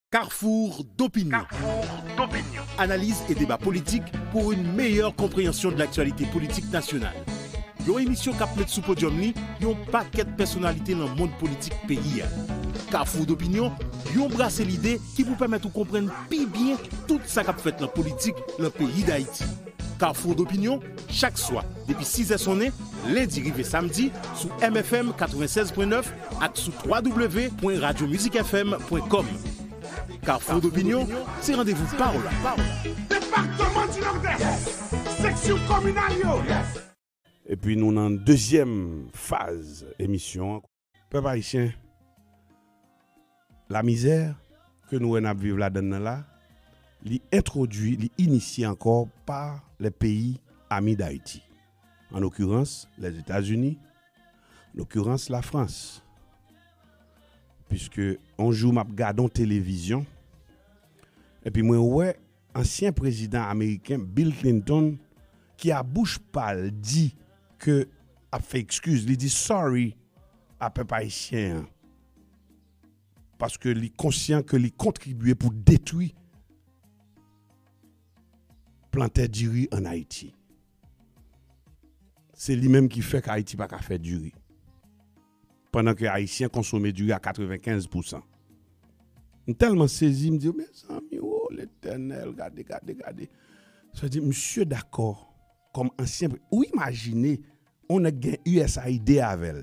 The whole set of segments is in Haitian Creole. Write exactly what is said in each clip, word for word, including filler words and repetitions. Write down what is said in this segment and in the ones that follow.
Carrefour d'opinion. Analyse et débat politique pour une meilleure compréhension de l'actualité politique nationale. Yon emisyon k ap met sou podyòm li yon pakèt pèsonalite nan mond politik peyi a. Carrefour d'opinion, yon brase lide ki pou pèmèt ou konprann pi byen tout sa k ap fèt nan politik nan peyi Dayiti. Carrefour d'opinion, chak swa, depi sis è sonnen, lendi rive samdi, sou M F M katrevennsèz pwen nèf ak sou w w w pwen radyo mizik f m pwen kòm. Carrefour d'opinion, se randevou pawòl la. Département du Nord-Est, section communale yo. Epi nou nan dezyèm faz emisyon an. Pèp ayisyen, lamizè ke nou wè n ap viv ladann nan la, li entwodui, li inisye ankò pa les pays amis d'Haïti. En l'occurrence, les États-Unis, en l'occurrence, la France. Piske yon jou m ap gade yon televizyon, epi mwen wè ansyen prezidan ameriken Bill Clinton, ki a bouch pa l di ke, ap fè ekskiz, li di sorry a pèp ayisyen an. Paske li konsyan ke li kontribye pou detwi plantè diri ann Ayiti. Se li menm ki fè ke Ayiti pa ka fè diri. Pandan ke Ayisyen konsome diri a katrevenkenz pousan. M tèlman sezi, m di, mezanmi, o Letènèl, gade, gade, gade. Sa di, misye dakò, kòm ansyen pre-, ou imajine, yon nèg gen U S A I D avè l.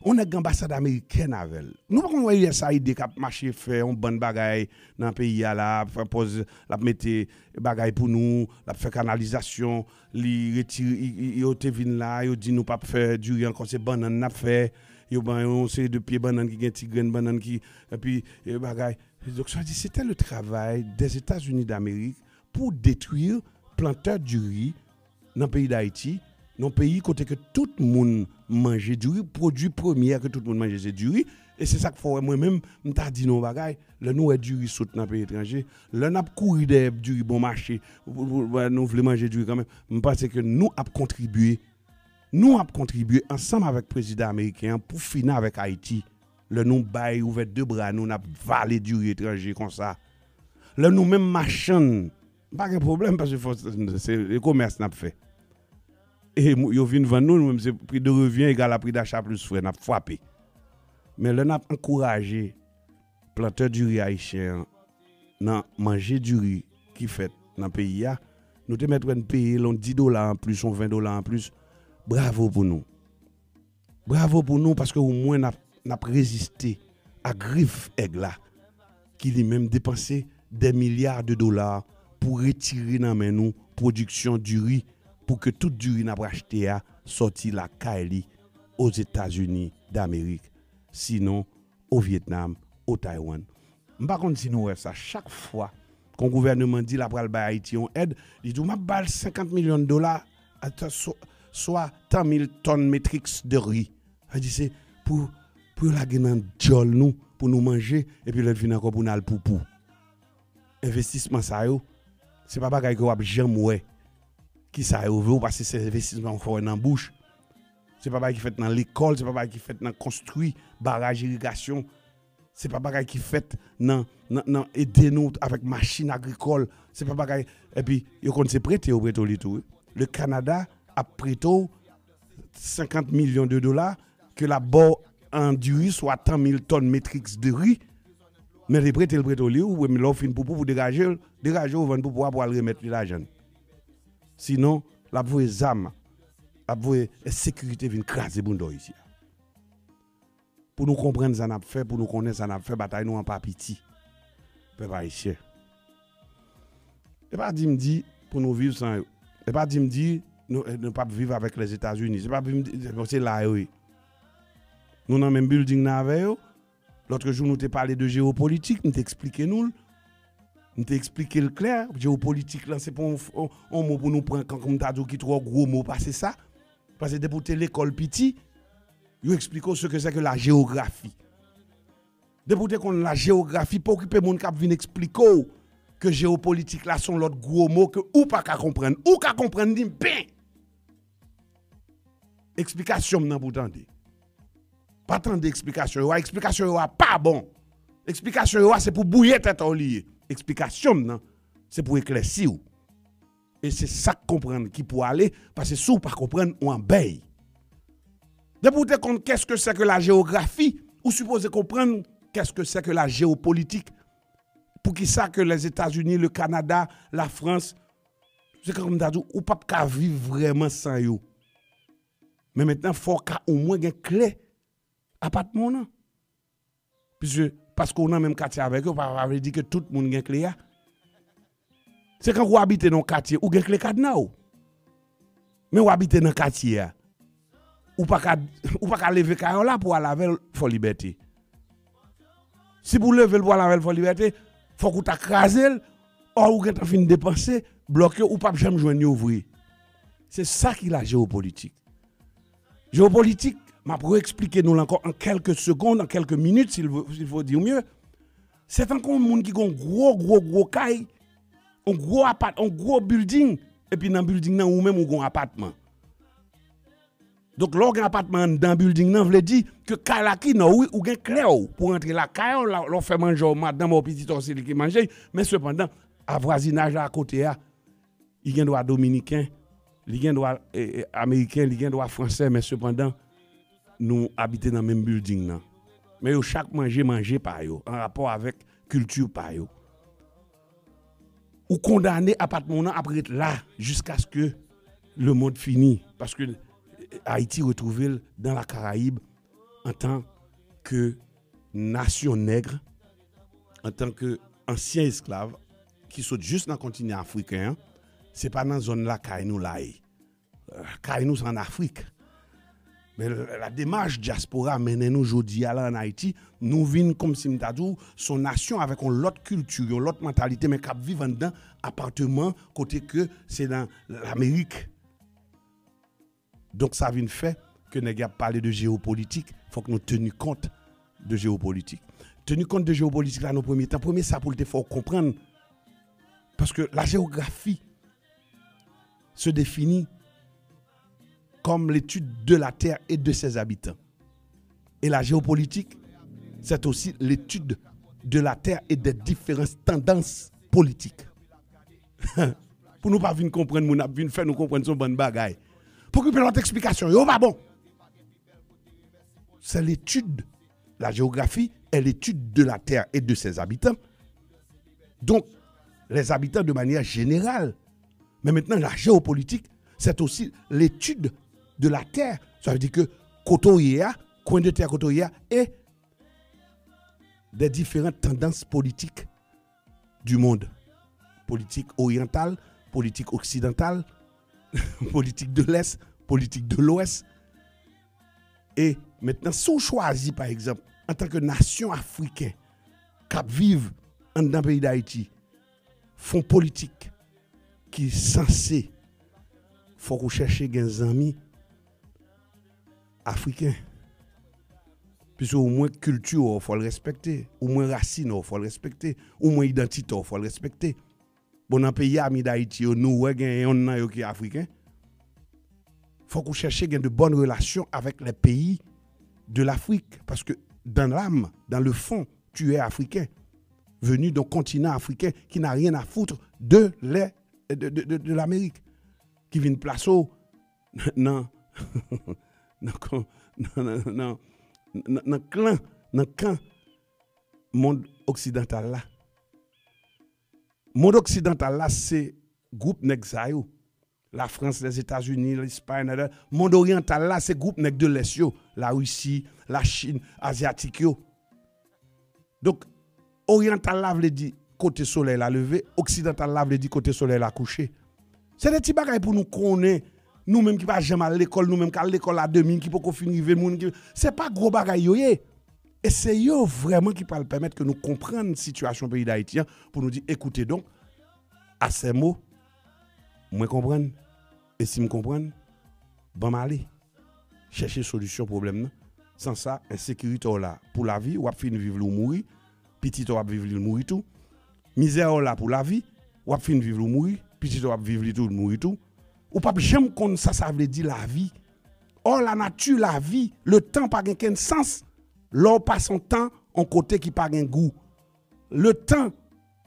Yon nèg gen anbasad amerikèn avè l. Nou pa konn wè U S A I D k ap mache fè yon bann bagay nan peyi a la, ap fè pòz, l ap mete bagay pou nou, l ap fè kanalizasyon, li retire, i, i, yo te vin la, yo di nou p ap fè diri ankò, se bannann n ap fè. Yo ban yon seri de pye bannann ki gen ti grenn bannann ki, epi, e, bagay. Donk, sa di, c'était le travail des États-Unis d'Amérique pour détruire plantè diri nan peyi Dayiti, nan peyi kote ke tout moun manje diri, pwodui premyè ke tout moun manje se diri, e se sa k fè w wè mwen menm, m ta di nou yon bagay, lè nou wè diri sot nan peyi etranje, lè n ap kouri dèyè diri bon mache, pou, pou, pou, nou vle manje diri kanmenm, m panse ke nou ap kontribye, nou ap kontribye ansanm avèk prezidan ameriken an pou fini avèk Ayiti. Lè nou bay ouvè de bra nou, n ap vale diri etranje konsa. Lè nou menm machann, pa gen pwoblèm, paske fò, se, se komès n ap fè. E mou-, yo vin vann nou, nou menm se pri de revyen egal a pri dacha plis frè, n ap frape. Men lè n ap ankouraje plantè diri ayisyen an nan manje diri ki fèt nan peyi a, nou te mèt wè n peye l yon dis dola anplis, yon ven dola anplis. Bravo pou nou. Bravo pou nou, paske omwen n ap, n ap reziste a grif èg la, ki li menm depanse dè milya de dola pou retire nan men nou pwodiksyon diri, pou ke tout diri n ap achte a sòti lakay li, Ozetazini Damerik, sinon o Vyetnam, o Taiwan. M pa konn si nou wè sa, chak fwa kon gouvèneman di l ap pral bay Ayiti yon èd, li di w, m ap ba l senkant milyon dola, ata so-, swa tan mil tòn metriks de ri. Sa di se pou, pou yo lage nan djòl nou, pou nou manje, epi lè l vin ankò pou n al poupou. Envestisman sa yo, se pa bagay ke w ap janm wè ki sa yo vle w, paske se envestisman w fè w nan bouch. Se pa bagay ki fèt nan lekòl, se pa bagay ki fèt nan konstwi baraj irigasyon, se pa bagay ki fèt nan, nan, nan ede nou avèk machin agrikòl, se pa bagay, epi yo konn se prete yo prete w li tou, wi. Le Canada ap prete w senkant milyon de dola ke l ap ba w an diri, swa tan mil tòn metriks de ri, men li prete l prete w li, wi, men lè w fin poupou pou degaje l, degaje w vann poupou a pou al remèt li lajan l. Sinon, l ap voye zam, l ap voye ensekirite vin kraze bounda w isi a. Pou nou konprann sa n ap fè, pou nou konnen sa n ap fè, batay nou an pa piti. Pèp ayisyen. E pa di m di pou nou viv san yo. E pa di m di nou, nou p ap viv avèk Lèzetazini. Se pa di m di, bon, se la yo ye. Nou nan menm bilding nan avè yo. Lòt jou, nou te pale de jewopolitik, m te eksplike nou l. M te eksplike l klè. Jewopolitik lan, se pa yon, yon, yon mo pou nou pran, kan, kòm m ta di w, ki twò gwo mo pase sa. Paske depi w te lekòl piti, yo eksplike w ce que c'est que la géographie. Depi w te konn la jewografi, pa okipe moun k ap vin eksplike w ke jewopolitik la se yon lòt gwo mo ke ou pa ka konprann. Ou ka konprann li byen. Eksplikasyon m nan pou w tande. Pa tande eksplikasyon yo a, eksplikasyon yo a pa bon. Eksplikasyon yo a, se pou bwouye tèt ou li ye. Eksplikasyon m nan, se pou eklèsi w. E se sa k konprann ki pou ale, paske si w pa konprann, ou anbèy. Depi w te konn qu'est-ce que c'est que la géographie, ou sipoze konprann qu'est-ce que c'est que la géopolitique. Poukisa ke Lèzetazini, le Kanada, la Frans, se kankou m ta di w, ou p ap ka viv vrèman san yo. Men mentnan, fò w ka omwen gen kle apatman w nan. Piske paske w nan menm katye avèk yo, pa, pa vle di ke tout moun gen kle a. Se kankou w abite nan yon katye, ou gen kle kadna w. Men w abite nan katye a. Ou pa ka, ou pa ka leve kay ou la pou al avè l Fò Libète. Si pou leve l pou al avè l Fò Libète, fòk ou ta kraze l, ò ou gentan fin depanse, blòk yo, ou p ap janm jwenn yo vre. Se sa ki la jewopolitik. Jewopolitik, m ap reeksplike nou l ankò an kèlke segonn, an kèlke minit, s'il faut, s'il faut dire mieux. Se tankou yon moun ki gen yon gwo, gwo, gwo kay, yon gwo apat, yon gwo building, epi nan building nan, ou menm ou gen yon apatman. Donk, lè w gen apatman anndan building nan, vle di ke kay la ki nan w, wi, ou gen kle w pou rantre lakay ou, la, lè w fè manje w, madanm ou, pitit ou, se li ki manje, men sepandan, avwazinaj la akote a, li gen dwa dominiken, li gen dwa, e, e, ameriken, li gen dwa fransè, men sepandan, nou abite nan menm building nan. Men yo chak manje manje pa yo, an rapò avèk kilti pa yo. Ou kondane apatman w nan ap ret la jiskaske lemonn fini, paske Ayiti retwouve l dan la Karayib antan ke nasyon nèg, antan ke ansyen esklav ki sot jis nan kontinan afriken an, se pa nan zòn lakay nou la ye. Kay nou se an Afrik. Men la demach dyaspora mennen nou jodi a la an Ayiti, nou vin kòmsi m ta di w, se yon nasyon avèk yon lòt kilti, yon lòt mantalite, men k ap viv anndan apatman kote ke se nan Lamerik. Donk sa vin fè ke nèg y ap pale de jewopolitik, fòk nou teni kont de jewopolitik. Teni kont de jewopolitik la nan premye tan, premye sa pou l te fè w konprann, paske la jewografi se defini comme l'étude de la terre et de ses habitants. Et la géopolitique, c'est aussi l'étude de la terre et des différentes tendances politiques. Pou nou pa vin konprann moun ap vin fè nou konprann se yon bann bagay. Pou ki lòt eksplikasyon yo pa bon. C'est l'étude, la géographie est l'étude de la terre et de ses habitants. Donc, les habitants de manière générale. Mais maintenant, la géopolitique, c'est aussi l'étude de la terre. Ça veut dire que kote w ye a, kwen de tè kote w ye a, et des différentes tendances politiques du monde. Politik oryantal, politik oksidantal, politik de l'Est, politik de l'Ouest. E mentnan, si w chwazi, pa egzanp, antanke nasyon afriken k ap viv anndan peyi Dayiti, fè yon politik ki sanse, fòk ou chèche gen zanmi afriken. Piske omwen kilti w fò l respekte, omwen rasin w fò l respekte, omwen idantite w fò l respekte. Bon, nan peyi ami Dayiti yo, nou wè gen yonn nan yo ki afriken. Fòk ou chèche gen de bonnes relations avec les pays de l'Afrique, parce que dans l'âme, dans le fond, tu es africain, venu d'un continent africain qui n'a rien à foutre de, les, de, de, de, de l'Amérique, ki vin plase w nan, nan, nan, nan, nan, nan, nan klan, nan kan mond oksidantal la. Mond oksidantal la, se gwoup nèg sa yo. Lafrans, Lèzetazini, Lespay, nan, nan, mond oryantal la, se gwoup nèg de lès yo. Larisi, Lachin, Azyatik yo. Donk, oryantal la vle di kote solèy la leve, oksidantal la vle di kote solèy la kouche. Se de ti bagay pou nou konnen, nou menm ki pa janm al lekòl, nou menm k al lekòl a demi, ki poko fin rive, moun ki, se pa gwo bagay yo ye. E se yo vrèman ki pral pèmèt ke nou konprann sitiyasyon peyi Dayiti an, pou nou di, ekoute donk, à ces mots, mwen konprann, e si m konprann, ban m ale. Chèche solisyon pwoblèm nan. San sa, ensekirite w la pou lavi, w ap fin viv li w mouri, pitit ou ap viv li l mouri tou. Mizè w la pou lavi, w ap fin viv li w mouri, pitit ou ap viv li tou l mouri tou. Ou p ap janm konn sa sa vle di lavi. Or, la nature, lavi, le temps pa gen kenn sans. Lè w pase yon tan, yon kote ki pa gen gou. Letan,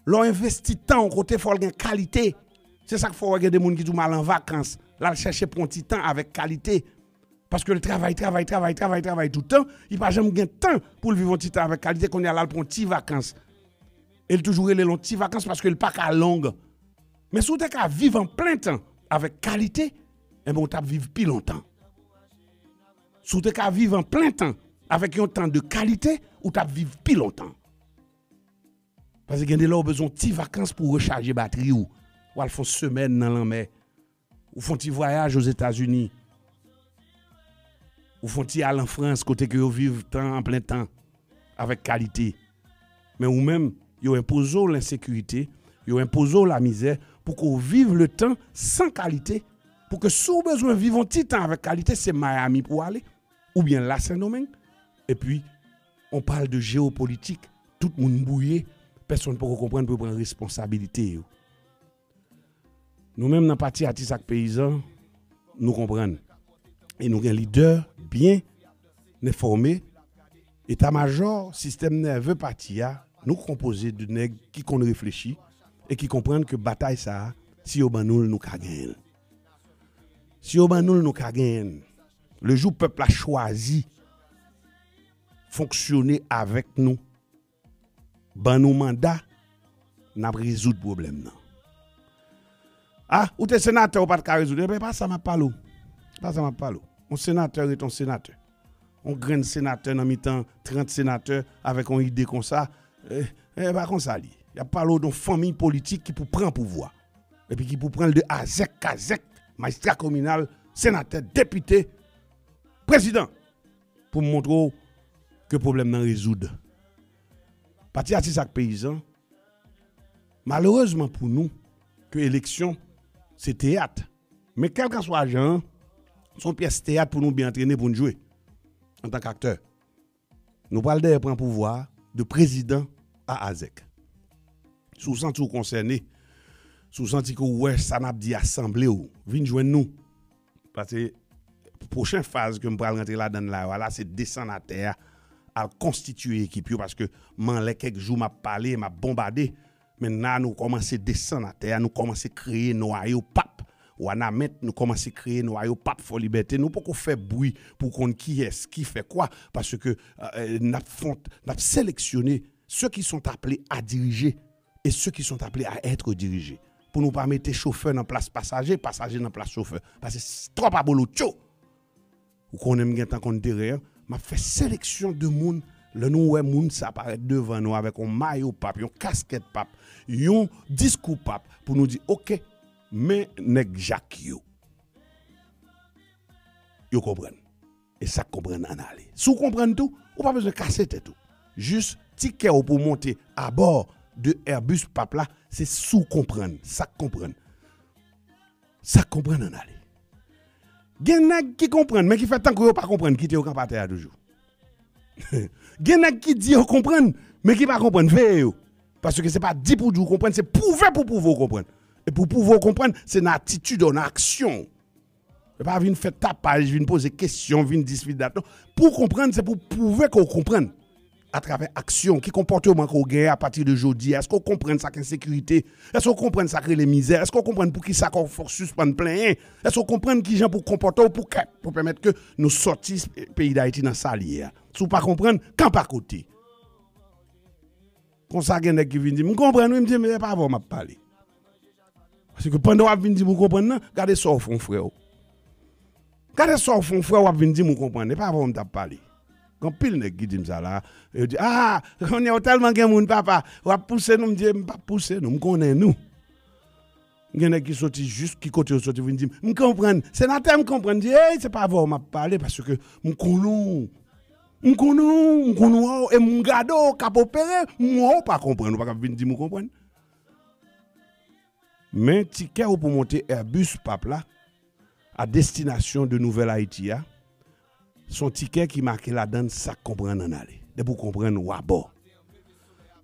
lè w envesti tan yon kote, fò l gen kalite. Se sa k fè w wè gen de moun ki di w m al an vakans, l al chèche pran yon ti tan avèk kalite. Paske l travay, travay, travay, travay, travay toutan, li pa janm gen tan pou l viv yon ti tan avèk kalite, kounye a l al pran yon ti vakans. E l toujou rele l yon ti vakans paske l pa ka long. Men si w te ka viv an plen tan avèk kalite, enben w t ap viv pi lontan. Si w te ka viv an plen tan avèk yon tan de kalite, ou t ap viv pi lontan. Paske gen de lè w bezwen yon ti vakans pou w rechaje batri w. W al fè yon semèn nan lanmè. Ou fè yon ti vwayaj Ozetazini. Ou fè yon ti al an Frans kote ke yo viv tan an plen tan avèk kalite. Men ou menm, yo enpoze w lensekirite, yo enpoze w lamizè pou ke w viv letan san kalite. Pou ke si w bezwen viv yon ti tan avèk kalite, se Miami pou w ale, oubyen Lasendomeng. Epi, on parle de jewopolitik, tout moun bouye, pèsonn poko konprann pou yo pran responsabilite yo. Nou menm nan Pati Atis ak Peyizan, nou konprann. E nou gen lidè byen enfòme. Eta majò, sistèm nève pati a, nou konpoze de nèg ki konn reflechi e ki konprann ke batay sa a, si yo ban nou l, nou ka genyen l. Si yo ban nou l, nou ka genyen l. Le jou pèp la chwazi fonksyone avèk nou, ban nou manda, n ap rezoud pwoblèm nan. Ah, ou te senatè, ou pa t ka rezoud. Enben, pa sa m ap pale w. Pa sa m ap pale w. Yon senatè rete yon senatè. Yon grenn senatè nan mitan trant senatè avèk yon ide konsa, eh, eh, pa konsa li ye. Y ap pale w de yon fanmi politik ki pou pran pouvwa. Epi ki pou pran l de azèk kazèk, majistra kominal, senatè, depite, prezidan, pou m montre w ke pwoblèm nan rezoud. Pati Atis ak Peyizan, malerezman pou nou, ke eleksyon se teyat. Men kèlkanswa jan an, se yon pyès teyat pou nou byen antrene pou n jwe antank aktè. Nou pral dèyè pran pouvwa a de prezidan a azèk. Si w santi w konsène, si w santi ke w wè sa n ap di a sanble w, vin jwenn nou. Paske pwochen faz ke m pral rantre ladan l la yo a la, se desann atè a, al konstitiye ekip yo, paske m anlè kèk jou m ap pale, m ap bonbade, men la nou kòmanse desann atè a, nou kòmanse kreye nwayo pap. Wanament, nou kòmanse kreye nwayo pap Fò Libète. Nou poko fè bri pou konn kiyès ki fè kwa, paske, euh, n ap fon-, n ap seleksyone ceux qui sont appelés à diriger et ceux qui sont appelés à être dirigés. Pou nou pa mete chofè nan plas pasaje, pasaje nan plas chofè. Paske s-, twòp abolotcho. Ou konnen m gentan konn teren an, m ap fè seleksyon de moun. Lè nou wè moun sa parèt devan nou avèk yon mayo pap, yon kaskèt pap, yon diskou pap, pou nou di, "Oke, men nèg Jak yo." Yo konprann. E sa k konprann, ann ale. Si w konprann tou, ou pa bezwen kase tèt ou. Jis tikè w pou w monte abò de Airbus pap la, se si w konprann. Sa k konprann. Sa k konprann, ann ale. Gen nèg ki konprann, men ki fè tankou yo pa konprann, kite yo kanpe atè a toujou. Gen nèg ki di yo konprann, men ki pa konprann, veye yo. Paske se pa di pou di w konprann, se pwouve pou pwouve w konprann. E pou pwouve w konprann, se nan atitid ou, nan aksyon w. E pa vin fè tapaj, vin poze kesyon, vin dis, vin dat, non. Pou w konprann, se pou w pwouve ke w konprann. Atravè aksyon, ki konpòteman ke w genyen apati de jodi a? Èske w konprann sa k ensekirite? Èske w konprann sa k rele mizè? Èske w konprann poukisa ke w fòk sispann plenyen? Èske w konprann kijan pou w konpòte w pou kè, pou pèmèt ke nou sòti peyi Dayiti nan sa l ye a? Si w pa konprann, kanpe akote. Konsa gen nèg ki vin di m, "M konprann wi," m di, "Men e pa avè w m ap pale." Paske pandan w ap vin di m ou konprann nan, gade sa w fè yon frè w. Gade sa w fè yon frè w, w ap vin di m ou konprann. E pa avè w m t ap pale. Gen anpil nèg ki di m sa la. Yo di, "Ah, kounye a w tèlman gen moun, papa. W ap pouse nou." M di, "M p ap pouse nou, m konnen nou." Gen nèg ki soti jis ki kote yo soti vin di m, "M konprann. Senatè, m konprann." M di, "Ey, se pa avè w m ap pale, paske m konnen w. M konnen w, m konnen w, e m gade w k ap opere, m wè w pa konprann, ou pa ka vin di m ou konprann." Men tikè w pou monte Airbus pap la, a destinasyon de Nouvèl Ayiti a, se yon tikè ki make ladan l sa k konprann ann ale. Depi w konprann, w abò.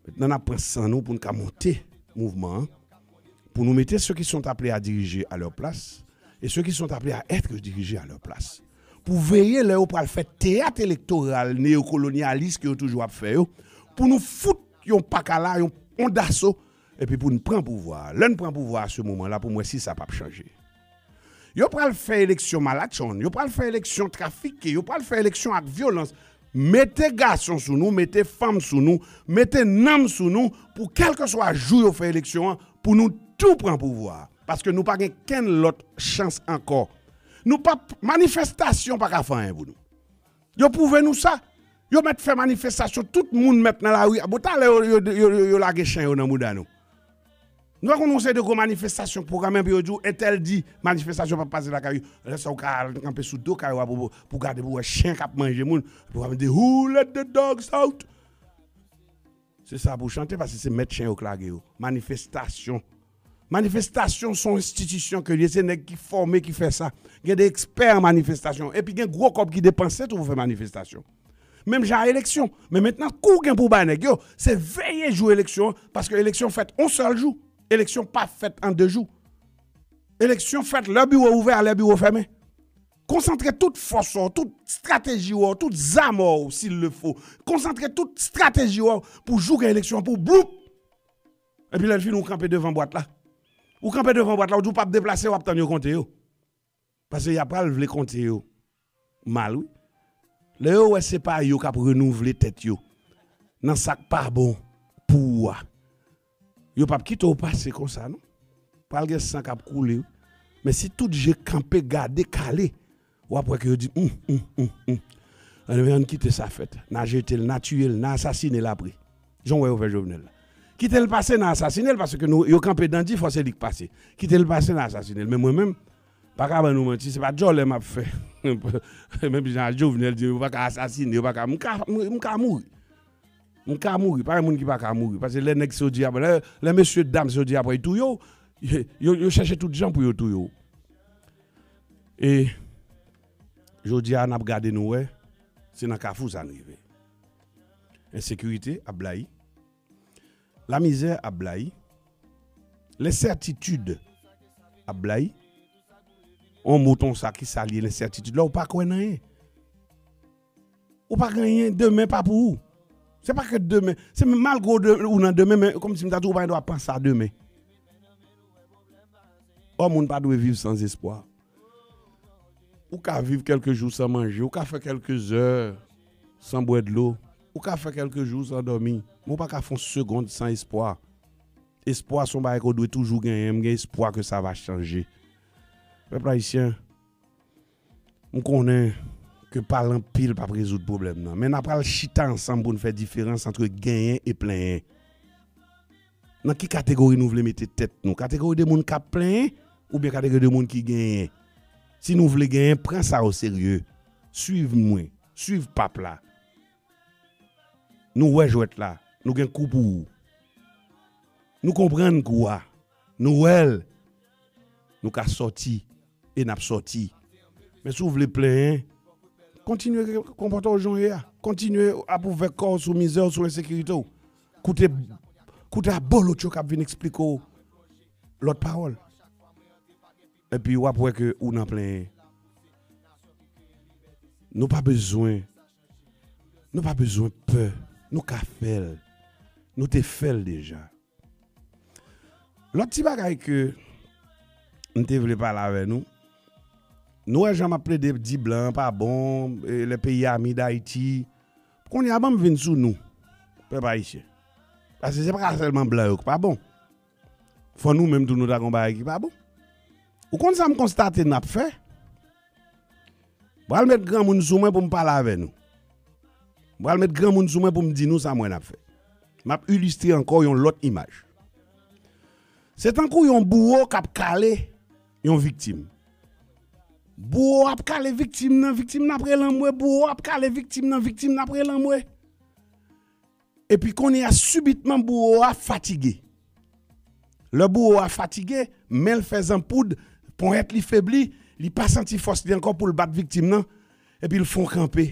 Mentnan, n ap pran san nou pou n ka monte mouvman an, pou nou mete ceux qui sont appelés à diriger à leur place et ceux qui sont appelés à être dirigés à leur place. Pou veye lè yo pral fè teyat elektoral neyokolonyalis ke yo toujou ap fè yo, pou nou fout yon pakala, yon, yon daso, epi pou n pran pouvwa a. Lè n pran pouvwa a, se moman la pou m wè si sa p ap chanje. Yo pral fè eleksyon malatchonn, yo pral fè eleksyon trafike, yo pral fè eleksyon ak vyolans. Mete gason sou nou, mete fanm sou nou, mete nanm sou nou, pou kèlkeswa jou yo fè eleksyon an, pou nou tou pran pouvwa a. Paske nou pa gen kenn lòt chans ankò. Nou p ap, manifestasyon pa ka fè anyen pou nou. Yo pwouve nou sa. Yo mèt fè manifestasyon, tout moun mèt nan lari. Bon, talè yo, yo, yo, yo, yo lage chen yo nan mouda nou. Nou pa konn yon seri de gwo manifestasyon k pwograme, epi yo di w entèl di manifestasyon p ap pase lakay yo. Lè sa ou ka al kanpe sou do kay ou a pou, pou gade pou wè chen k ap manje moun. Epi w ap di, "Who let the dogs out?" Se sa pou chante, paske se mèt chen yo k lage yo. Manifestasyon. Manifestasyon se yon enstitisyon ke l ye, se nèg ki fòme ki fè sa. Gen de ekspè an manifestasyon. Epi gen gwo kòb ki depanse tou pou fè manifestasyon. Menm jan a eleksyon. Men mentnan, kou w gen pou w bay nèg yo, se veye jou eleksyon an, paske eleksyon fèt yon sèl jou. Eleksyon pa fèt an de jou. Eleksyon fèt lè biwo ouvè a lè biwo fèmen. Konsantre tout fòs ou, tout strateji ou, tout zam ou, s'il le faut. Konsantre tout strateji ou pou jou gen eleksyon an, pou bloup! Epi lè l fini, ou kanpe devan bwat la. Ou kanpe devan bwat la, ou di w p ap deplase, w ap tann yo konte yo. Paske y ap pral vle konte yo mal, wi. Lè yo wè se pa yo k ap renouvle tèt yo nan sa k pa bon pou ou a, yo p ap kite w pase konsa, non. Pral gen san k ap koule, wi. Men si tout je kanpe, gade, kale, w ap wè ke yo di, "Hum, hum, hum, hum. Ann, ann kite sa fèt. N a jete l, n a tiye l, n a asasine l apre." Jan w wè yo fè Jovenel la. Kite l pase, n a asasine l, paske nou, yo kanpe dan di, fò se li k pase. Kite l pase, n a asasine l. Men mwen menm, pa ka ban nou manti, se pa djòlè m ap fè. Menm jan Jovenel di, yo pa ka asasine, yo pa ka, m ka, m, m ka mouri. M ka mouri, pa gen moun ki pa ka mouri. Paske lè nèg se yo di apre, lè, lè mesye dam se yo di apre, yo touye w, yo, yo, yo chèche tout jan pou yo touye w. E jodi a, n ap gade nou wè, se nan kafou sa n rive. Ensekirite ap blayi. Lamizè ap blayi. Lensètitid ap blayi. On mo ton sa ki sa l ye, lensètitid la, ou pa kwè nan anyen. Ou pa gen anyen, demen pa pou ou. Se pa ke demen. Se malgre ou de, ou nan demen, men kòmsi m ta di w, ou pa gen dwa panse a demen. Ò, moun pa dwe viv san espwa. Ou ka viv kèlke jou san manje, ou ka fè kèlke zè san bwè dlo, ou ka fè kèlke jou san dòmi, men ou pa ka fè yon segond san espwa. Espwa se yon bagay ke w dwe toujou genyen. M gen espwa ke sa va chanje. Pèp ayisyen, m konnen ke pale anpil p ap rezoud pwoblèm nan, men n a pral chita ansanm pou n fè diferans ant genyen e plenyen. Nan ki kategori nou vle mete tèt nou? Kategori de moun k ap plenyen oubyen kategori de moun ki genyen? Si nou vle genyen, pran sa oserye. Swiv mwen, swiv pap la. Nou wè jwèt la, nou gen kou pou ou. Nou konprann kou a, nou wè l, nou ka sòti e n ap sòti. Men si w vle plenyen, kontinye konpòte w jan w ye a. Kontinye ap ouvè kò w sou mizè w, sou ensekirite w. Koute, koute abolotcho k ap vin eksplike w lòt pawòl. Epi w ap wè ke ou nan plenyen. Nou pa bezwen, nou pa bezwen pè. Nou ka fè l. Nou te fè l deja. Lòt ti bagay ke m te vle pale avè nou, nou wè jan m ap plede di blan an pa bon, e, le pays ami d'Haïti. Kounye a, ban m vin sou nou, pèp ayisyen. Paske se pa sèlman blan yo ki pa bon. Fò nou menm tou nou ta gon bagay ki pa bon. Ou konn sa m konstate n ap fè? M pral met granmoun sou mwen pou m pale avè nou. M pral met granmoun sou mwen pou m di nou sa m wè n ap fè. M ap ilistre ankò yon lòt imaj. Se tankou yon bouwo k ap kale yon viktim. Bouwo ap kale viktim nan, viktim nan ap rele anmwe, bouwo ap kale viktim nan, viktim nan ap rele anmwe. Epi kounye a, sibitman, bouwo a fatige. Lè bouwo a fatige, men l fè zanpoud, ponyèt li febli, li pa santi fòs li ankò pou l bat viktim nan, epi l fè yon kanpe.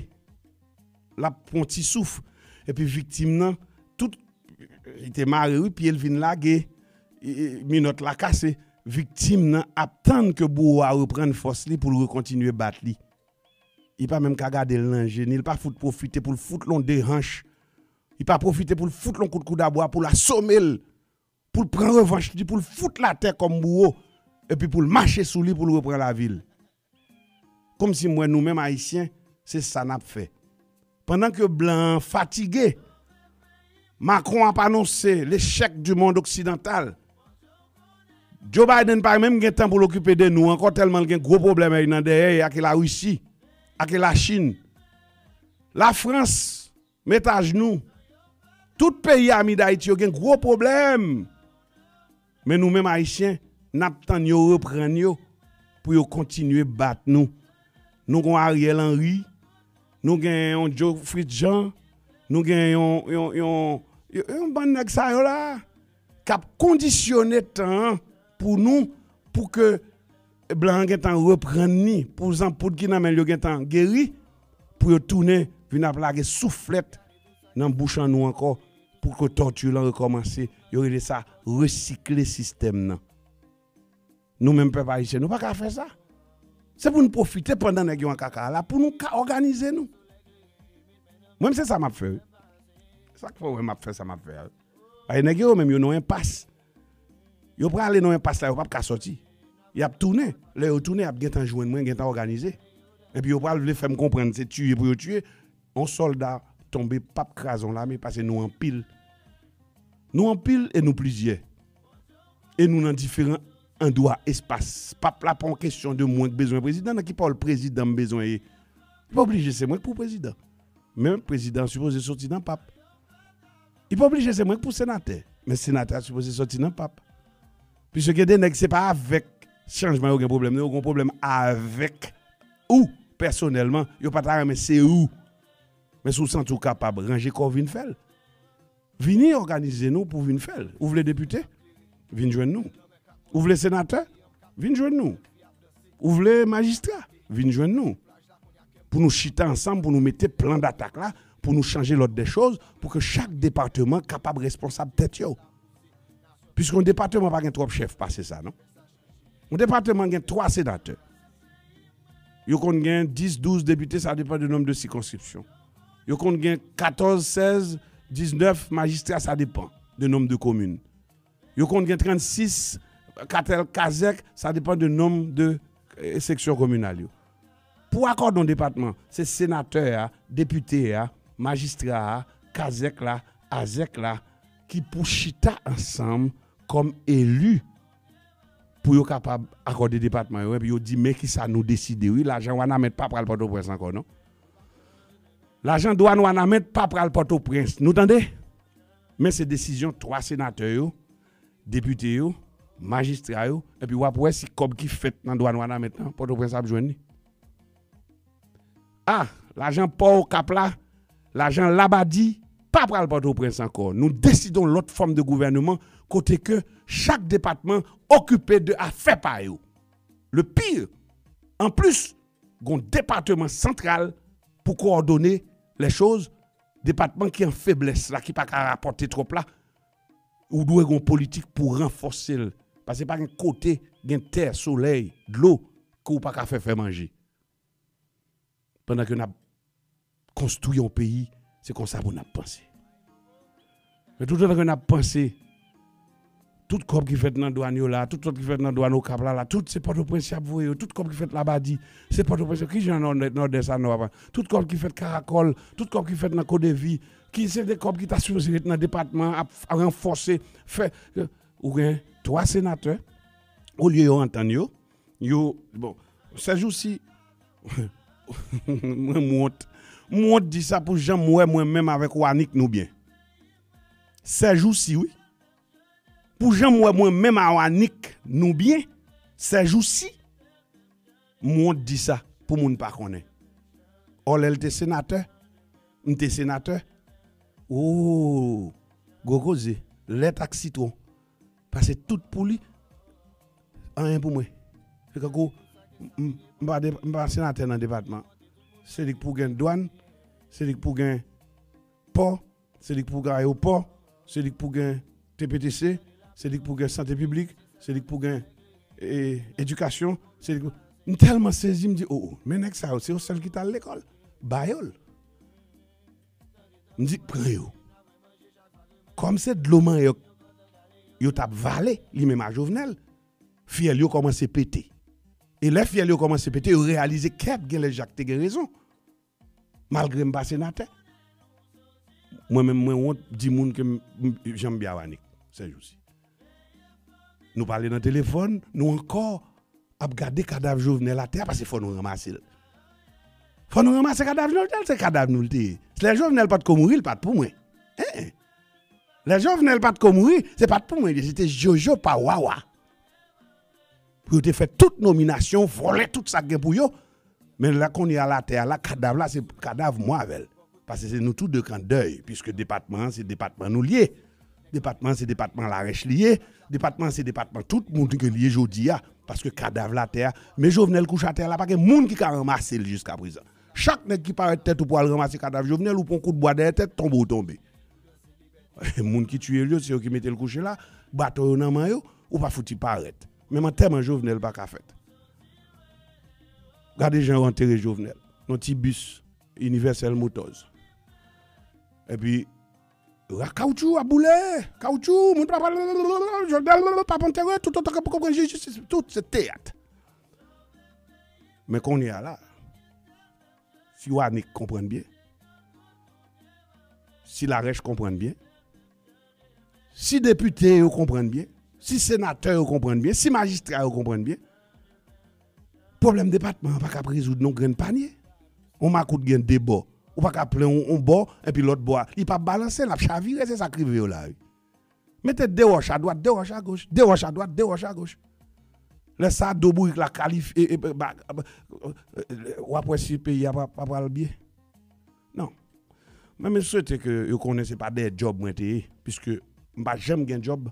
L ap pran ti souf. Epi viktim nan, tout, li te mare, wi, pye l vin lage, e, e, minòt la kase. Viktim nan ap tann ke bouwo a reprann fòs li pou l rekontinye bat li. Li pa menm ka gade l nan je, ni l pa fout pwofite pou l fout l yon de hanch Li pa pwofite pou l fout l yon kout koudabwa, pou l asome l, pou l pran revanch li, pou l fout l atè kòm bouwo, epi pou l mache sou li, pou l repran lavi l. Kòmsi m wè nou menm Ayisyen, se sa n ap fè. Pandan ke blan an fatige, Macron ap anonse lechèk di mond oksidantal. Joe Biden pa menm gen tan pou l okipe de nou ankò, tèlman l gen gwo pwoblèm nan dèyè, ake Larisi, ake Lachin. Lafrans met ajnou. Tout peyi ami Dayiti yo gen gwo pwoblèm. Men nou menm Ayisyen, n ap tann yo reprann yo pou yo kontinye bat nou. Nou gen Ariel Henry, nou gen yon Joe Fritz Jean, nou gen yon, yon, yon, yon, yon bann nèg sa yo la k ap kondisyone tan an pou nou, pou ke blan an gentan reprann li, pou zanpoud ki nan men l yo gentan geri, pou yo tounen vin ap lage souflèt nan bouch an nou ankò, pou ke tòti lan rekòmanse. Yo rele sa resikle sistèm nan. Nou menm pèp ayisyen, nou pa ka fè sa. Se pou n pwofite pandan nèg yo an kaka la, pou nou ka òganize nou. Mwen, se sa m ap fè, wi. Sa k fè w wè m ap fè sa m ap fè a, wi. Paske nèg yo menm, yo nan yon enpas. Yo prale nan yon enpas la, yo p ap ka sòti. Y ap tounen. Lè yo tounen, y ap gentan jwenn mwen, gentan òganize. Epi yo pral vle fè m konprann se tiye pou yo tiye. Yon sòlda tonbe p ap kraze yon lame, paske nou anpil. Nou anpil e nou plizyè. E nou nan diferan andwa, espas. Pap la pa yon kesyon de mwen k bezwen prezidan, nan ki pawòl prezidan m bezwen ye? Li pa oblije se mwen k pou prezidan. Men prezidan an sipoze soti nan pap. Li pa oblije se mwen k pou senatè. Men senatè a sipoze soti nan pap. Piske gen de nèg, se pa avèk chanjman yo gen pwoblèm, non, yo gen pwoblèm avèk ou pèsonèlman, yo pa ta renmen se ou. Men si w santi w kapab, ranje kò w vin fè l. Vini òganize nou pou vin fè l. Ou vle depite? Vin jwenn nou. Ou vle senatè? Vin jwenn nou. Ou vle majistra? Vin jwenn nou. Pou nou chita ansanm, pou nou mete plan d'atak la, pou nou chanje l'ordre des choses, pou ke chak depatman kapab responsab tèt yo. Piske yon depatman pa gen twòp chèf pase sa, non. Yon depatman gen twa senatè. Yo konn gen dis, douz depite, sa depann de nonb de sikonskripsyon. Yo konn gen katòz, sèz, diznèf majistra, sa depann de nonb de komin. Yo konn gen trannsis katèl kazèk, sa depann de nonb de, eh, seksyon kominal yo. Pou akòde yon depatman, se senatè a, depite a, majistra a, kazèk la, azèk la, ki pou chita ansanm kòm eli pou yo kapab akòde depatman yo, epi yo di, men kisa nou deside, wi, lajan Wanament pa pral Pòtoprens ankò, non. Lajan dwàn Wanament pa pral Pòtoprens, nou tande? Men se desizyon twa senatè yo, depite yo, majistra yo, epi w ap wè si kòb ki fèt nan dwàn Wanament lan, Pòtoprens ap jwenn li. A, lajan pò Okap la, lajan Labadi, pa pral Pòtoprens ankò. Nou deside yon lòt fòm de gouvèneman kote ke chak depatman okipe de afè pa yo. Le pire, anplis, gon depatman santral pou kowòdone lè choz, depatman ki an feblès la, ki pa ka rapòte twòp la, ou dwe gon politik pou ranfòse l. Paske pa gen kote, gen tè, solèy, dlo, ke ou pa ka fè fè manje. Pandan ke n ap konstwi yon peyi, se konsa pou n ap panse. Men toutotan ke n ap panse, tout kòb ki fèt nan dwàn yo la, tout kòb ki fèt nan dwàn Okap la, la, tout se Pòtoprens y ap voye yo, tout kòb ki fèt Labadi, se Pòtoprens yo, ki jan Nòdès a nò pa, tout kòb ki fèt Karakòl, tout kòb ki fèt nan Kodevi, ki se de kòb ki ta sipoze ret nan depatman, ap, ap ranfòse, fè, ou gen twa senatè, olye yo antann yo, yo, bon, sèjousi, mwen, m wont. M wont di sa pou jan m wè mwen menm avèk Wanik nou byen. Sèjousi, wi. Pou jan m wè mwen menm a Wanik nou byen, sèjousi, m wont di sa pou moun pa konnen. Ò, lè l te senatè, m te senatè. O, gwo koze, lèt ak sitwon. Pase tout pou li, anyen pou mwen. Se kankou, m, m, m pa de, m pa senatè nan depatman. Se li k pou gen dwàn, se li k pou gen pò, se li k pou gen ayewopò, se li k pou gen T P T C, se li k pou gen sante piblik, se li k pou gen, e, edikasyon, se li k pou, m tèlman sezi, m di, o, o, men nèg sa yo, se yo sèl ki t al lekòl. Ba yo l. M di, pran yo. Kòm se dlo manyòk yo t ap vale, li menm a Jovenel, fyèl yo kòmanse pete. E lè fyèl yo kòmanse pete, yo reyalize kèt, genlè Jak te gen rezon. Malgre m pa senatè. Mwen menm, mwen wont di moun ke m, m, jan m byen a Wanik, sèjousi. Nou pale nan telefòn, nou ankò ap gade kadav Jovenel atè a, paske fò nou ranmase l. Fò nou ranmase kadav Jovenel, se kadav nou l te ye. Lè Jovenel pa t ko mouri, l pa t pou mwen. En, en. Lè Jovenel pa t ko mouri, se pa t pou mwen, se te Jojo pa Wawa. Pou yo te fè tout nominasyon, vòlè tout sa k gen pou yo. Men la kounye a l atè a la, kadav la, se kadav mwen avè l. Paske se nou tou de k an dèy, piske depatman an, se depatman nou l ye. Depatman an, se depatman Larèch li ye. Depatman an, se depatman tout moun ke l ye jodi a. Paske kadav la atè a, men Jovenel kouche atè a la, pa gen moun ki ka ranmase l jiska prezan. Chak nèg ki parèt tèt ou pou al ranmase kadav Jovenel, ou pran kout bwa dèyè tèt, tonbe ou tonbe. Moun ki tiye l yo, se yo ki mete l kouche la, baton yo nan men yo, ou pa fouti parèt. Menm antèman Jovenel pa ka fèt. Gade jan yo antere Jovenel. Nan ti bis Universal Motors. Epi, ra kawoutchou ap boule, kawoutchou, moun pa pale, Jovenel p ap antere, tout otan ke poko pran jistis, tout se teyat. Men kounye a la, si Wanik konprann byen, si Larèch konprann byen, si depite yo konprann byen, si senatè yo konprann byen, si majistra yo konprann byen, pwoblèm depatman an pa ka ap rezoud nan yon grenn panye. Yon makout gen de bò. Ou pa ka plen yon, yon bò, epi lòt bò a, li p ap balanse, l ap chavire, se sa k rive yo la, wi. Mete de wòch adwat, de wòch agoch, de wòch adwat, de wòch agoch. Lè sa, do bourik la kalif-, e, e, ba, ba, e, w ap wè si peyi a pa, pa pral byen. Non. Men, men swete ke yo konnen se pa dèyè djòb mwen te ye, piske m pa janm gen djòb.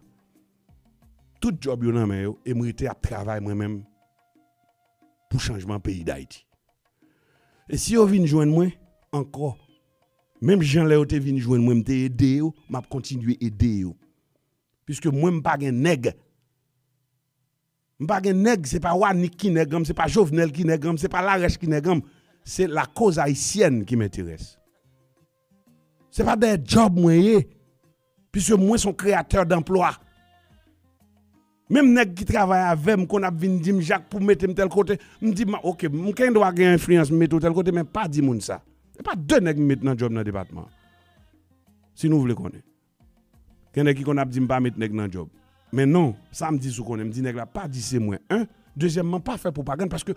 Tout djòb yo nan men yo, e m rete ap travay mwen menm pou chanjman peyi Dayiti. E si yo vin jwenn mwen ankò, menm jan lè yo te vin jwenn mwen, m te ede yo, m ap kontinye ede yo. Piske mwen, m pa gen nèg. M pa gen nèg, se pa Wanik ki nèg an m, se pa Jovenel ki nèg an m, se pa Larèch ki nèg an m. Se lakoz ayisyèn ki m enterese. Se pa dèyè djòb mwen ye. Piske mwen se yon kreyatè danplwa. Menm nèg ki travay avè m konn ap vin di m, "Jak, pou mete m tèl kote," m di, "Ma-, oke, m gen dwa gen enfliyans, m mete w tèl kote, men pa di moun sa." E pa de nèg m met nan djòb nan depatman an. Si nou vle konnen. Gen nèg ki konn ap di m pa met nèg nan djòb. Men non, sa m di sou konnen, m di nèg la pa di se mwen, en. Dezyèmman, pa fè pwopagann, paske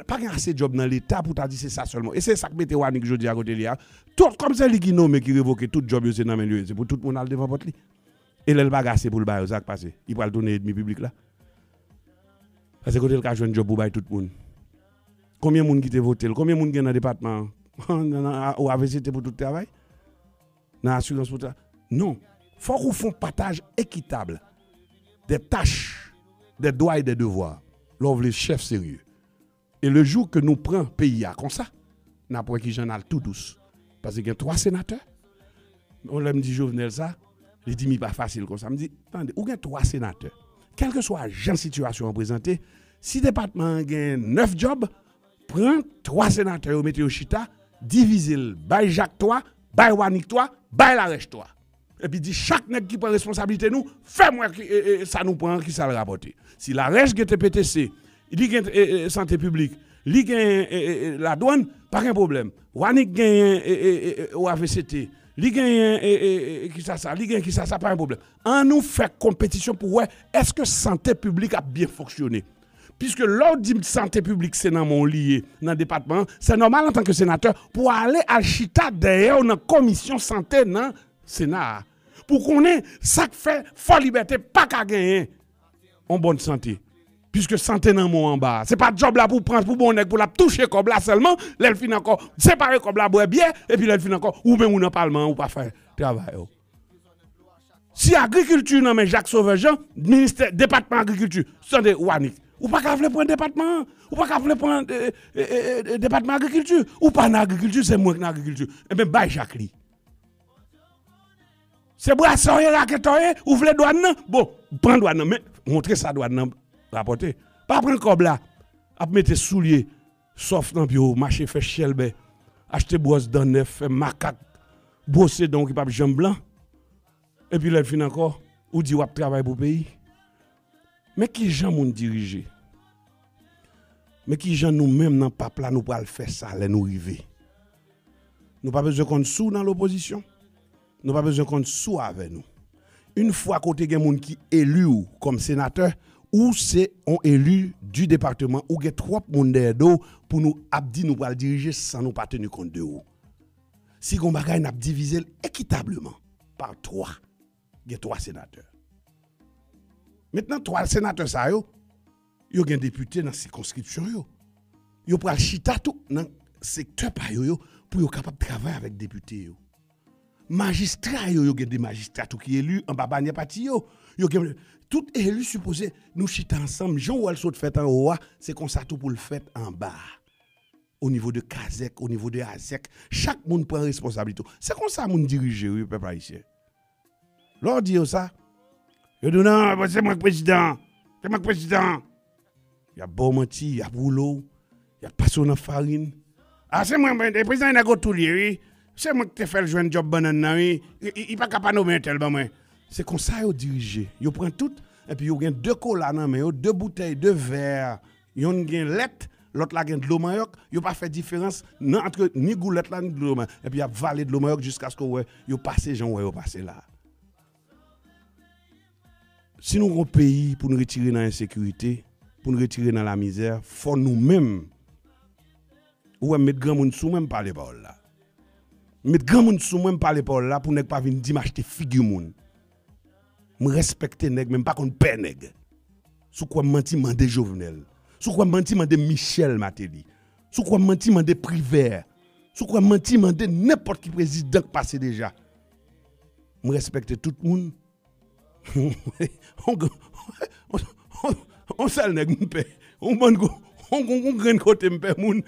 pa gen ase djòb nan Leta pou ta di se sa sèlman. E se sa k mete Wanik jodi a kote li a. Tout, kòm se li ki nome, ki revoke, tout djòb yo se nan men li yo ye. Se pou tout moun al devan pòt li. E lè l pa gen ase pou l ba yo, sa k pase? Li pral tounen ènmi piblik la? Paske kote l ka jwenn djòb pou bay tout moun? Konbyen moun ki te vote l? Konbyen moun gen nan depatman an? Nan, nan, o A V C T pou tout travay? Nan asirans pou ta-, non. Fòk ou fè yon pataj ekitab des tâches, des droits et des devoirs. Lè w vle chèf serye. E le jou ke nou pran peyi a konsa, n ap wè kijan n al tou dous. Paske gen twa senatè. Bon, lè m di Jovenel sa, li di m li pa fasil konsa. M di, tande, ou gen twa senatè. Kèlkeswa jan sitiyasyon an prezante, si depatman an gen nèf djòb, pran twa senatè yo, mete yo chita, divize l, bay Jak twa, bay Wanik twa, bay Larèch twa. Epi di chak nèg ki pran responsablite nou, fè m wè ki, e, e, sa nou pran an, ki sa l rapòte. Si Larèch gen T P T C, li gen, e, e, sante piblik, li gen, e, e, e, ladwann, pa gen pwoblèm. Wanik genyen, e, e, e, e, O A V C T, li genyen, e, e, e, e, ki sa sa, li gen ki sa sa, pa gen pwoblèm. An nou fè konpetisyon pou wè èske sante piblik ap byen fonksyone. Piske lè w di m sante piblik se nan men w li ye nan depatman an, se nòmal antanke senatè pou w ale al chita dèyè w nan komisyon sante nan Sena a. Pou w konnen sa k fè Fò Libète pa ka genyen yon bòn sante. Piske sante nan men w anba a. Se pa djòb la pou w pran pou bon nèg pou l ap touche kòb la sèlman, lè l fin ankò, separe kòb la, bwè byè, epi lè l fin ankò, ou menm ou nan palman an, ou pa fè travay ou. Si agrikilti nan men Jak Sovè Jan, ministè, depatman agrikilti, tande, Wanik, ou pa ka vle pran depatman an, ou pa ka vle pran, e, e, e, e, depatman agrikilti, ou pa nan agrikilti, se mwen k nan agrikilti. Enben, bay Jak li. Se brasè w ye, raketè w ye, ou vle dwàn nan? Bon, pran dwàn nan, men montre sa dwàn nan rapòte. Pa pran kòb la, ap mete soulye sòf nan pye w, mache fè chèlbè, achte bwòs dan nèf, fè makak, bwose dan w ki p ap janm blan. Epi lè l fin ankò, ou di w ap travay pou peyi. Men ki jan moun dirije? Men ki jan nou menm nan pap la nou pral fè sa lè nou rive? Nou pa bezwen konn si w nan lopozisyon. Nou pa bezwen konn si w avè nou. Yon fwa kote gen moun ki eli w kòm senatè, ou se yon eli di depatman, ou gen twòp moun dèyè do w pou nou ap di nou pral dirije san nou pa teni kont de ou. Si gon bagay, n ap divize l ekitableman pa twa. Gen twa senatè. Mentnan, twa senatè sa yo, yo gen depite nan sikonskripsyon yo. Yo pral chita tou nan sektè pa yo yo pou yo kapab travay avèk depite yo. Majistra yo, yo gen de majistra tou ki eli anba banyè pati yo. Yo gen, tout eli sipoze nou chita ansanm. Jan w wè l sot fèt anwo a, se konsa tou pou l fèt anba a. O nivo de kazèk, o nivo de azèk, chak moun pran responsablite w. Se konsa moun dirije, wi, pèp ayisyen. Lè w di yo sa, yo di w, "Non, se mwen k prezidan. Se mwen k prezidan." Y ap ba w manti, y ap woule w, y ap pase w nan farin. "A, se mwen, mwen, prezidan Nèg Otou li ye, wi. Se mwen ki te fè l jwenn djòb bannann nan, wi. Li, li, li pa ka pa nonmen entèl ban mwen." Se konsa yo dirije. Yo pran tout, epi yo gen de kola nan men yo, de boutèy, de vè. Yonn gen lèt, lòt la gen dlo manyòk. Yo pa fè diferans nan antre ni gou lèt la, ni dlo manyòk. Epi y ap vale dlo manyòk jiskaske w wè yo pase jan w wè yo pase la. Si nou gon peyi pou n retire nan ensekirite, pou n retire nan lamizè, fò nou menm, ou wè, m met granmoun sou mwen, m pale pawòl la. M met granmoun sou mwen, m pale pawòl la pou nèg pa vin di m achte figi moun. M respekte nèg, men m pa konn pè nèg. Si w kwè m manti, mande Jovenel. Si w kwè m manti, mande Michel Martelly. Si w kwè m manti, mande Privert. Si w kwè m manti, mande nenpòt ki prezidan k pase deja. M respekte tout moun. On, on, on sèl nèg m pè. On bann gwo, on, on, on grenn kote m pè moun.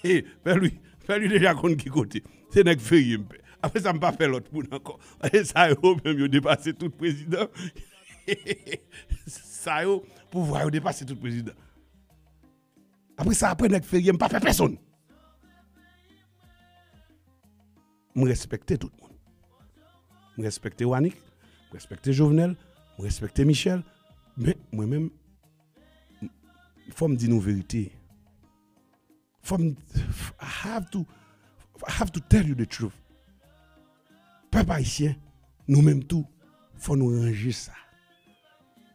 E, pè Lwi, pè Lwi deja konn ki kote. Se nèg Ferye m pè. Apre sa, m pa pè lòt moun ankò. E sa yo menm, yo depase tout prezidan. Sa yo, pouvwa yo depase tout prezidan. Apre sa, apre nèg Ferye, m pa pè pèsonn. M respekte tout moun. M respekte Wanik, m respekte Jovenel, m respekte Michel, men mwen menm, m, fò m di nou verite. Fò m, I have to, I have to tell you the truth. Pèp ayisyen, nou menm tou, fò nou ranje sa.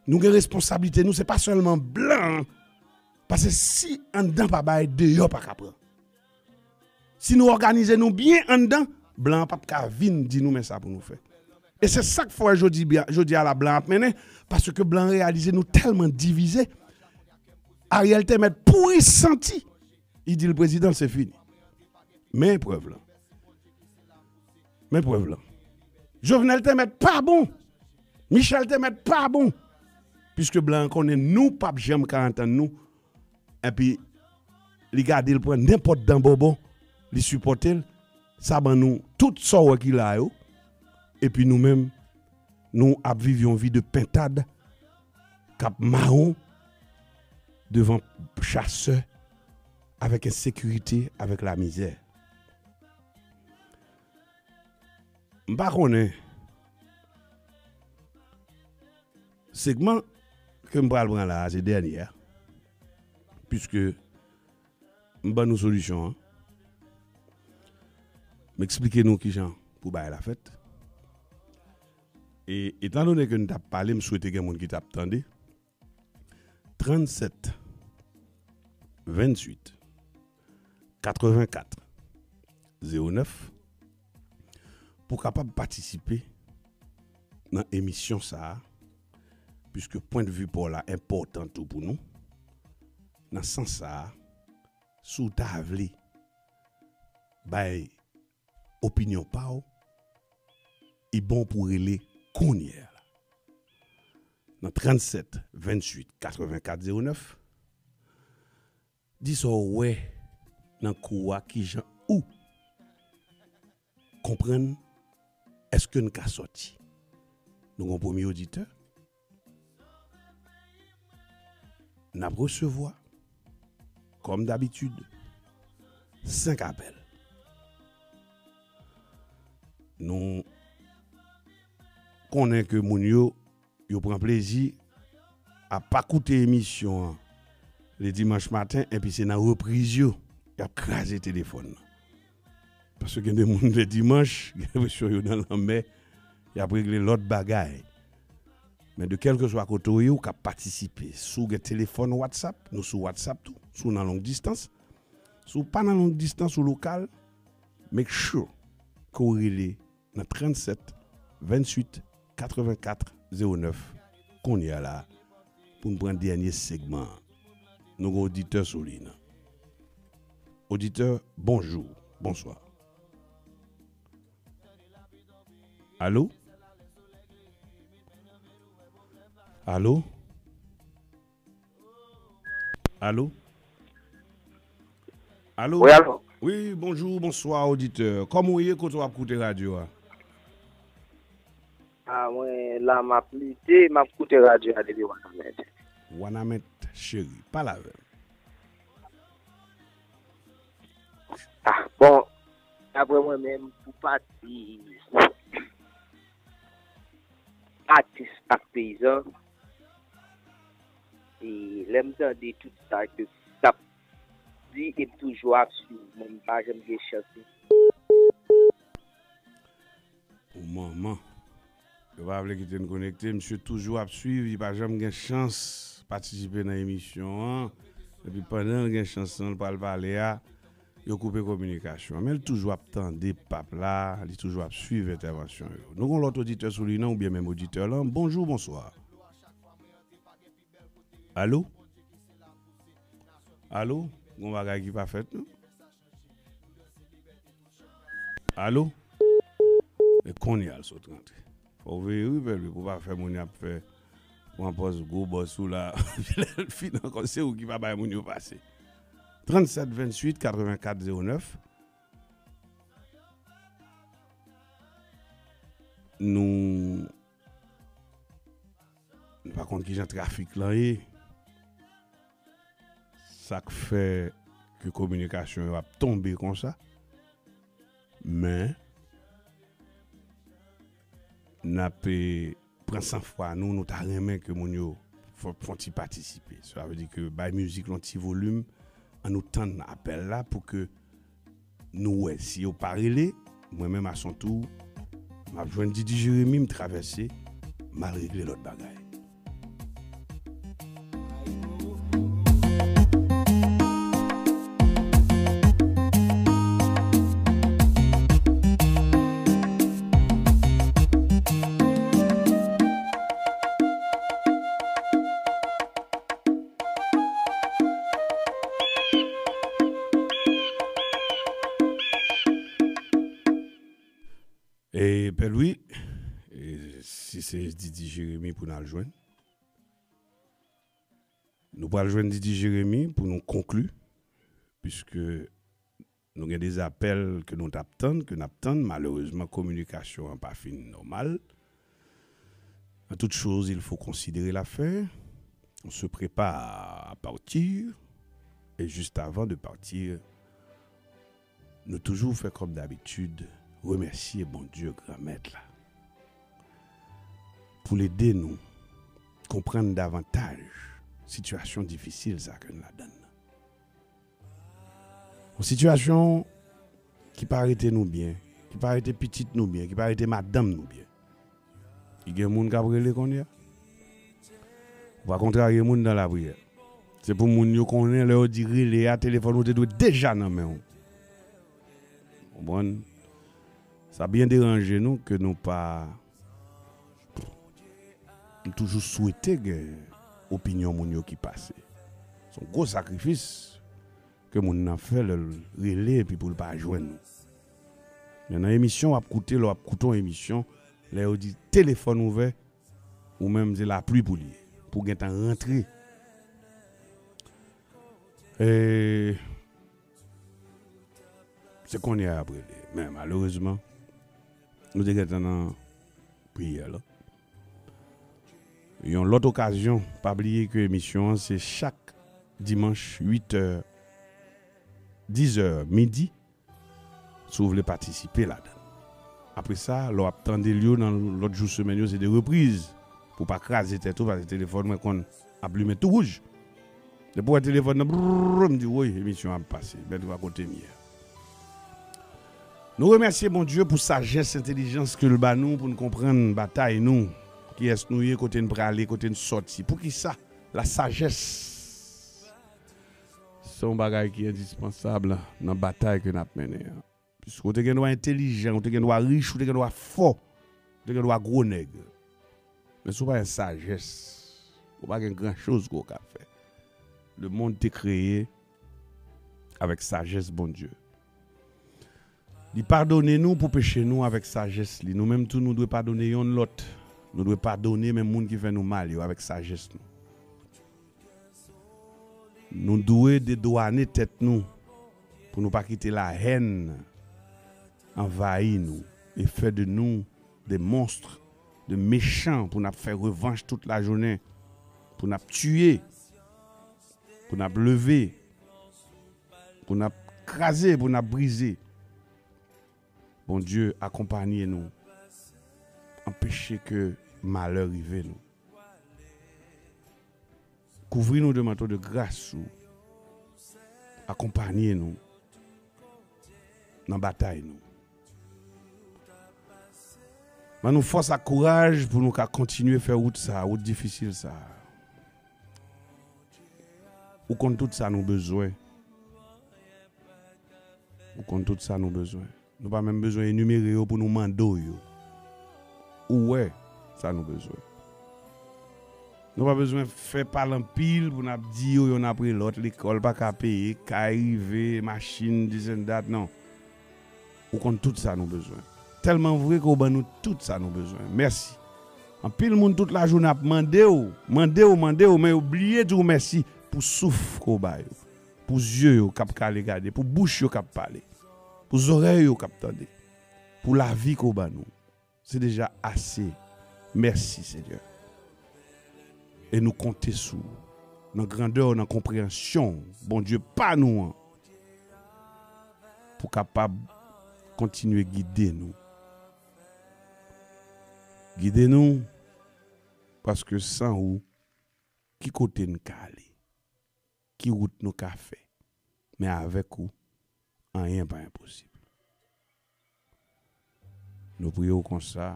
Nou gen responsablite nou, se pa sèlman blan an. Paske si anndan pa bay, deyò pa ka pran. Si nou òganize nou byen anndan, blan an p ap ka vin di nou men sa pou nou fè. E se sa k fè w wè jodi, jodi a la blan ap mennen, paske blan an reyalize nou tèlman divize, Ariel te mèt pouri santi, li di l prezidan se fini. Men eprèv lan. Men eprèv lan. Jovenel te mèt pa bon. Michel te mèt pa bon. Piske blan an konnen nou p ap janm ka antann nou. Epi li gade l pran nenpòt dan bonbon, li sipòte l. Sa ban nou tout sa w wè ki la yo. Epi nou menm, nou ap viv yon vi de pentad k ap mawon devan chasè avèk ensekirite, avèk lamizè. M pa konnen. Segman ke m pral pran la a, se dènye a. Piske m ban nou solisyon an. M eksplike nou kijan pou bagay la fèt. E etandone ke n t ap pale, m swete gen moun ki t ap tande. Trannsèt, venntuit, katrevenkat, zewo nèf, pou w kapab patisipe nan emisyon sa a, piske pwennvi pa w la enpòtan tou pou nou. Nan sans sa a, si w ta vle bay opinyon pa w, li bon pou w rele kounye a la. Nan trannsèt, venntuit, katrevenkat, zewo nèf, di sa w wè nan kou a, kijan ou konprann, èske n ka sòti? Nou gon premye oditè. N ap resevwa, kòm dabitid, senk apèl. Nou konnen ke moun yo, yo pran plezi a pa koute emisyon an le dimanch maten, epi se nan repriz yo, y ap kraze telefòn nan. Paske gen de moun le dimanch, gen enpresyon yo nan lanmè, y ap regle lòt bagay. Men de kèlkeswa kote w ye, ou ka patisipe. Si w gen telefòn WhatsApp, nou sou WhatsApp tou. Si w nan long distans, si w pa nan long distans ou lokal, make sure ke w rele nan trannsèt venntuit katrevenkat zewo nèf kounye a la pou n pran dènye segman an. Nou gen oditè sou liy nan. Oditè, bonjou, bonswa. Alo? Alo? Alo? Alo? Wi, alo. Wi, bonjou, bonswa, oditè. Kòman w ye, kote w ap koute radyo a? A, mwen la, m ap lite, m ap koute radyo a depi Wanament. Wanament, cheri, pale avè m. A, bon, daprè mwen menm, pou pati atis ak peyizan, e lè m tande tout sa ke t ap di, e m toujou ap swiv, mwen m pa janm gen chans. Pou manman. Yo pa vle kite n konekte. Misye toujou ap swiv, li pa janm gen chans patisipe nan emisyon an. Epi pandan l gen chans lan, l pral pale a, yo koupe kominikasyon an. Men l toujou ap tande pap la, li toujou ap swiv entèvansyon yo. Nou gon lòt oditè sou liy nan, oubyen menm oditè lan. Bonjou, bonswa. Alo? Alo? Gon bagay ki pa fèt, non? Alo? E kounye a l sot rantre. Fò w veye wi, Pèlwi, pou w pa fè moun y ap fè pran pòz gwo bòs ou la. Lè l fin ankò, se ou ki pa bay moun yo pase. Trannsèt venntuit katrevenkat zewo nèf. Nou, nou pa konn kijan trafik lan ye. Sa k fè ke kominikasyon yo ap tonbe konsa. Men, n ap, eh, pran san fwa nou, nou ta renmen ke moun yo fè, fè yon ti patisipe. Sa vle di ke bay mizik lan ti volim, ann nou tann apèl la pou ke nou wè si yo pa rele, mwen menm a son tou, m ap jwenn Didi Jeremi, m travèse, m al regle lòt bagay. E Pè Lwi, e si se Didi Jeremi pou n al jwenn, nou pral jwenn Didi Jeremi pou nou konkli, piske nou gen de apèl ke nou t ap tann, ke n ap tann. Malerezman, kominikasyon an pa fin nòmal. Dans toute chose, il faut considérer la fin. On se prépare à partir. Et juste avant de partir, nou toujou fè kòm dabitid, remèsye Bondye Granmèt la pou l ede nou konprann davantaj sitiyasyon difisil sa ke n ladann nan. Yon sitiyasyon ki pa rete nou byen, ki pa rete pitit nou byen, ki pa rete madanm nou byen. Ki gen moun k ap rele kounye a. Ou pa kontrarye moun nan lapriyè. Se pou moun yo konnen lè yo di rele a, telefòn ou te dwe deja nan men w. Konprann? Sa byen deranje nou ke nou pa M toujou swete gen opinyon moun yo ki pase. Se yon gwo sakrifis ke moun nan fè lè l rele epi pou l pa jwenn ou. Men nan emisyon w ap koute, lè w ap koute yon emisyon, lè yo di telefòn ouvè, ou menm se lapli pou l ye, pou w gentan rantre. E se kounye a y ap rele. Men malerezman, nou te gentan nan priyè la. Yon lòt okazyon, pa bliye ke emisyon an se chak dimanch uit è, diz è midi, si w vle patisipe ladan l. Apre sa, lè w ap tande l yo nan lòt jou semèn yo, se de repriz. Pou w pa kraze tèt ou, paske telefòn mwen konn ap limen tou wouj. Depi w wè telefòn nan, brrr, m di, woy, emisyon an ap pase. Mèt ou a kote m ye. Nou remèsye Bondye pou sajès, entèlijans ke l ba nou pou n konprann batay nou, kiyès nou ye, kote n prale, kote n sòti. Poukisa la sajès se yon bagay ki endispansab nan batay ke n ap mennen an? Piske w te gen dwa entèlijan, w te gen dwa rich, w te gen dwa fò, w te gen dwa gwo nèg. Men si w pa gen sajès, ou pa gen gran choz ke w ka fè. Lemonn te kreye avèk sajès Bondye. Li padone nou pou peche nou avèk sajès li. Nou menm tou, nou dwe padone yonn lòt. Nou dwe padone menm moun ki fè nou mal yo avèk sajès nou. Nou dwe dedwane tèt nou pou nou pa kite lahèn anvayi nou e fè de nou de monstr, de mechan pou n ap fè revanch tout lajounen, pou n ap tiye, pou n ap leve, pou n ap kraze, pou n ap brize. Bondye, akonpanye nou. Anpeche ke malè rive nou. Kouvri nou de manto de gras ou. Akonpanye nou nan batay nou. Ban nou fòs ak kouraj pou nou ka kontinye fè wout sa, wout difisil sa. Ou konn tout sa nou bezwen. Ou konn tout sa nou bezwen. Nou pa menm bezwen enimere yo pou nou mande w yo. Ou wè sa nou bezwen. Nou pa bezwen fè pale anpil pou n ap di yo yonn apre lòt, lekòl pa ka peye, kay rive, machin, this and that, non. Ou konn tout sa nou bezwen. Tèlman vre ke w ban nou tout sa nou bezwen. Mèsi. Anpil moun tout lajounen ap mande w, mande w, mande w, men yo bliye di w mèsi pou souf ke w ba yo, pou zye yo k ap kale gade, pou bouch yo k ap pale, pou zòrèy yo k ap tande, pou lavi ke w ban nou. Se deja ase. Mèsi, Senyè. E nou konte sou w, nan grandè w, nan konpreyansyon w, Bondye pa nou an, pou kapab kontinye gide nou. Gide nou, paske san ou, ki kote n ka ale? Ki wout nou ka fè? Men avèk ou, anyen pa enposib. Nou priye w konsa.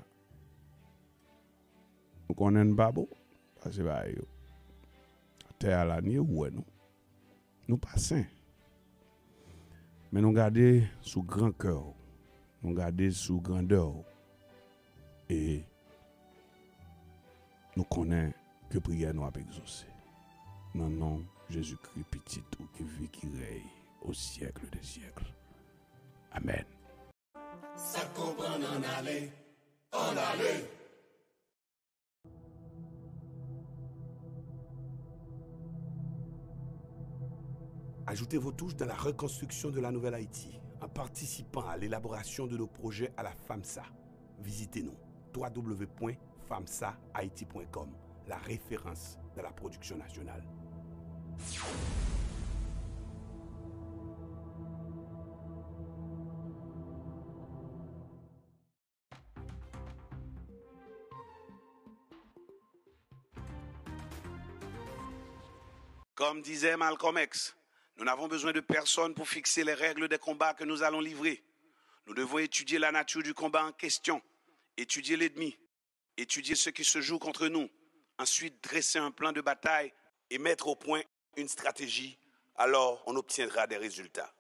Nou konnen n pa bon, pase bagay yo. Tè a la, ni ou wè nou. Nou pa sen. Men nou gade sou gran kè w. Nou gade sou grandè w. E nou konnen ke priyè nou ap egzose. Nan non Jezikri, Pitit ou ki viv, ki rèy o syèk dè syèk. Amèn. Sa k konprann ann ale, ann ale. Ajoutez vos touches dans la reconstruction de la Nouvelle Haïti en participant à l'élaboration de nos projets à la FAMSA. Visitez-nous, w w w point famsa haiti point com, la référence dans la production nationale. Comme disait Malcolm X, nous n'avons besoin de personne pour fixer les règles des combats que nous allons livrer. Nous devons étudier la nature du combat en question, étudier l'ennemi, étudier ce qui se joue contre nous, ensuite dresser un plan de bataille et mettre au point une stratégie. Alors, on obtiendra des résultats.